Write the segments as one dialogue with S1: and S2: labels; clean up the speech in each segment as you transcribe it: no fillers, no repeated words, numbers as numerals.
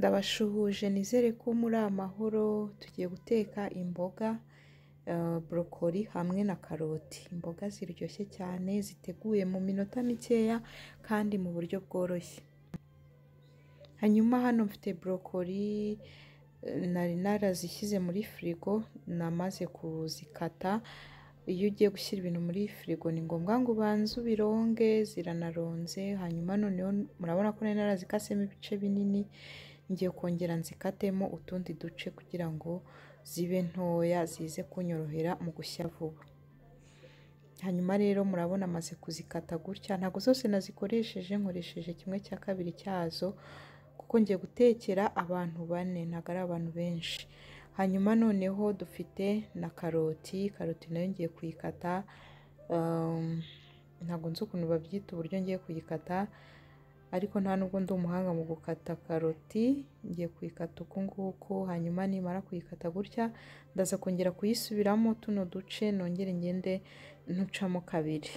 S1: Ndabashuhuje nizere ko muri amahoro. Tugiye guteka imboga brokoli hamwe na karoti. Imboga ziryoshye cyane, ziteguye mu minota mikeya kandi mu buryo bworoshye. Hanyuma hano mfite brokoli nari narazishyize muri firigo, namaze kuzikata. Iyo ugiye gushyira ibintu muri firigo ni ngombwa ngo ubanze ubironge, ziranaronze. Hanyuma noneho murabona ko nari narazikasemo ibice binini, ngiye kongera nzikatemo utundi duce kugira ngo zibe ntoya, zize kunyorohera mu gushya vuba. Hanyuma rero murabona amaze kuzikata gutya, ntabwo zose nazikoresheje, nkoresheje 1/2 cyazo kuko ngiye gutekera abantu 4, ntabwo ari abantu benshi. Hanyuma noneho dufite na karoti, karoti nayo ngiye kuyikata, ntabwo nzi ukuntu babyita uburyo ngiye kuyikata, ariko nta nubwo ndi umuhanga mu gukata karoti, ngiye kuyikata uku nguku. Hanyuma nimara kuyikata gutya ndaza kongera kuyisubiramo tuno duce, nongere ngende ntucamo kabiri.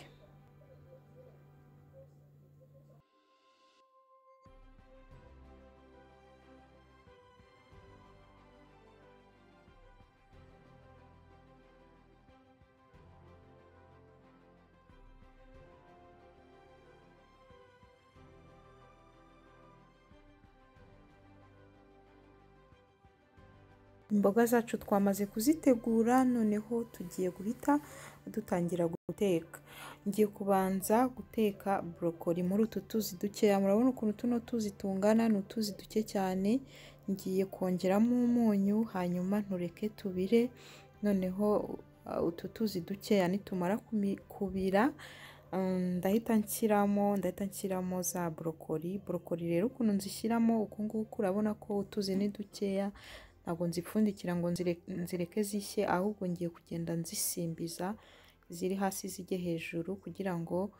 S1: Imboga zacu twamaze kuzitegura, noneho tugiye guhita dutangira guteka. Ngiye kubanza guteka brokoli muri utu tuzi dukeya. Murabona ukuntu tuno tuzi tungana, ni utuzi duke cyane. Ngiye kongeramo umunyu, hanyuma ntureke tubire. Noneho utu tuzi dukeya nitumara kubira, ndahita nshyiramo za brokoli. Brokoli rero ukuntu nzishyiramo uku nguku, urabona ko utuzi ni dukeya, ntabwo nzipfundikira ngo nzireke zishye, ahubwo ngiye kugenda nzisimbiza ziri hasi zijye hejuru kugira ngo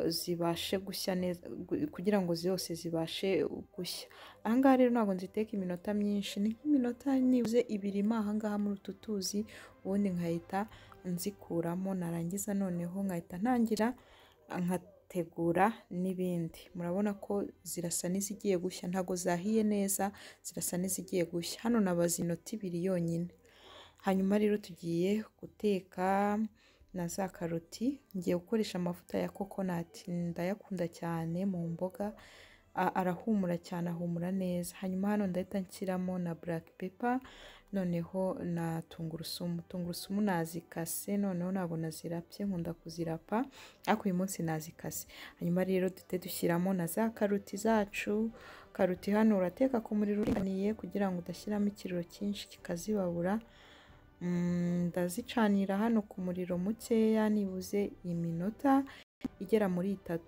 S1: zibashe gushya neza, kugira ngo zose zibashe gushya. Aha ngaha rero ntabwo nziteka iminota myinshi, ni nk'iminota nibuze 2 mo aha ngaha muri utu tuzi, ubundi nkahita nzikuramo. Narangiza noneho nkahita ntangira nkategura n'ibindi. Murabona ko zirasa n'izigiye gushya, ntago zahiye neza, zirasa n'izigiye gushya. Hano nabaze inota 2 yonyine. Hanyuma rero tugiye guteka na za karoti. Ngiye gukoresha amavuta ya coconut, ndayakunda cyane mu mboga, arahumura cyane, ahumura neza. Hanyuma hano ndahita nshyiramo na black pepper, noneho na tungurusumu. Tungurusumu nazikase, noneho ntabwo nazirapye, nkunda kuzirapa, ariko uyu munsi nazikase. Hanyuma rero duhite dushyiramo na za karoti zacu. Karoti hano urateka ku muriro uringaniye kugira ngo udashyiramo ikiriro cyinshi kikazibabura. Ndazicanira hano ku muriro mukeya, nibuze iminota igera muri 3.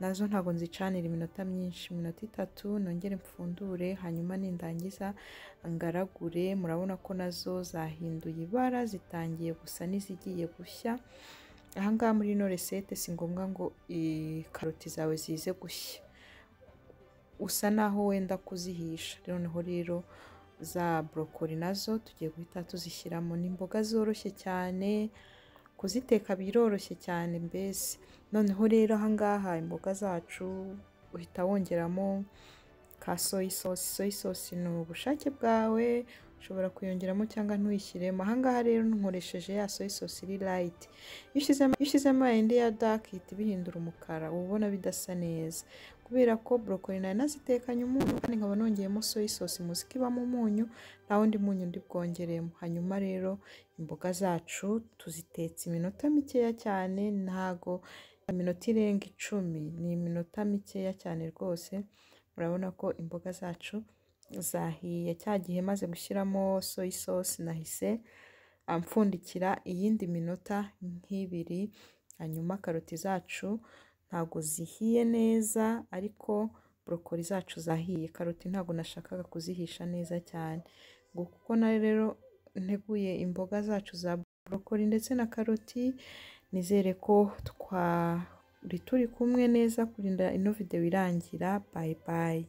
S1: Nazo ntabwo nzicanira iminota myinshi, iminota 3, nongere mfundure. Hanyuma nindangiza ngaragure. Murabona ko nazo zahinduye ibara, zitangiye gusa n'izigiye gushya. Aha ngaha muri ino recette si ngombwa ngo karoti zawe zize gushya, usa naho wenda kuzihisha. Noneho rero za brokoli nazo tugiye guhita tuzishyiramo. Ni imboga zoroshye cyane kuziteka, biroroshye cyane mbese. Noneho rero aha ngaha imboga zacu uhita wongeramo ka soy sauce. Soy sauce ni ubushake bwawe, ushobora kuyongeramo cyangwa ntuyishyiremo. Aha ngaha rero nkoresheje ya soy sauce iri light. Iyo ushyizemo yindi ya dark ihita ibihindura umukara, uba ubona bidasa neza. Kubera ko brokoli nari nazitekanye umunyu, kandi nkaba nongeyemo soy sauce, muzi ko ibamo umunyu, nta wundi munyu ndi bwongeremo. Hanyuma rero imboga zacu tuzitetse iminota mikeya cyane, ntago iminota irenga 10, ni iminota mikeya cyane rwose. Murabona ko imboga zacu zahiye. Cya gihe maze gushyiramo soy sauce nahise mpfundikira iyindi minota nk'ibiri. Hanyuma karoti zacu ntago zihiye neza, ariko brokoli zacu zahiye. Karoti ntago nashakaga kuzihisha neza cyane, ngo kuko na rero nteguye imboga zacu za brokoli ndetse na karoti. Nizere ko twari turi kumwe neza kurinda ino video irangira. Bye bye.